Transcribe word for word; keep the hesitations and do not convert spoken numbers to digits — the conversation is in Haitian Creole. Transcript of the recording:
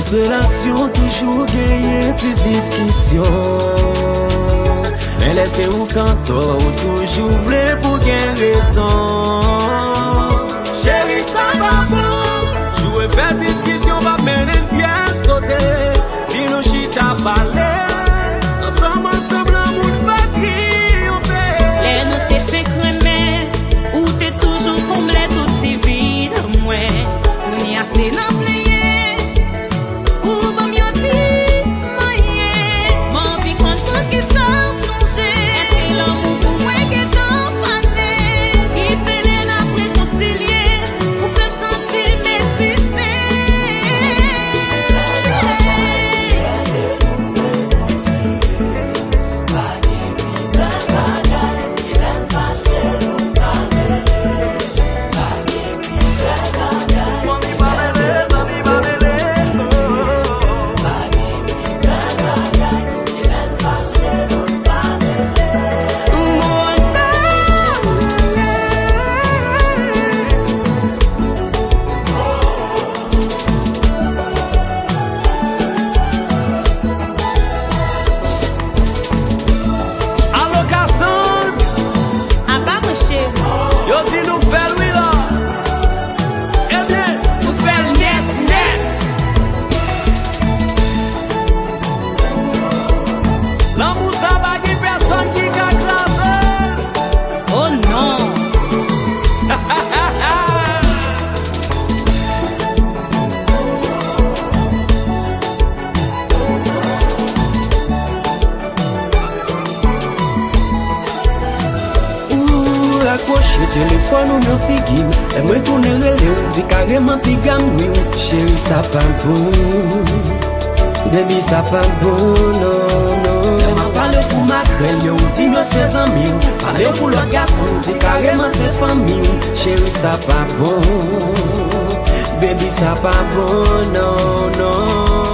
Relasyon toujou genyen ti diskisyon. Men lè se ou k antò, ou toujou vle pou gen rezon. Cheri, sa pa bon. Jou e fè diskisyon p ap mennen n pyès kote. Si nou chita pale, ansanm, ansanm, lanmou n fè triyonfe. Lè nou te fenk renmen, ou te toujou konble tout ti vid mwen. Kounye a se nan plenyen ou ban m yon ti manyen. M anvi konn poukisa w chanje. Èske lanmou pou mwen gentan fane? Ki pele n ap rekonsilye? Ou fè m santi m egziste. Alo Kasandra. Apa mwen cheri. Yo di nou fè l wi la. Ebyen, nou fè l nèt, nèt. Lanmou sa pa gen pèsonn ki ka kraze l. Oh non. Ou rakwoche telefòn ou nan figi m. Lè mwen tounen rele w, di kareman piga m wi. Cheri, sa pa bon. Baby, sa pa bon, non, non. Lè m ap pale w pou makrèl yo, ou di m yo se zanmi w. Pale w pou lòt gason, ou di kareman se fanmi w. Cheri, sa pa bon. Baby, sa pa bon, non, non.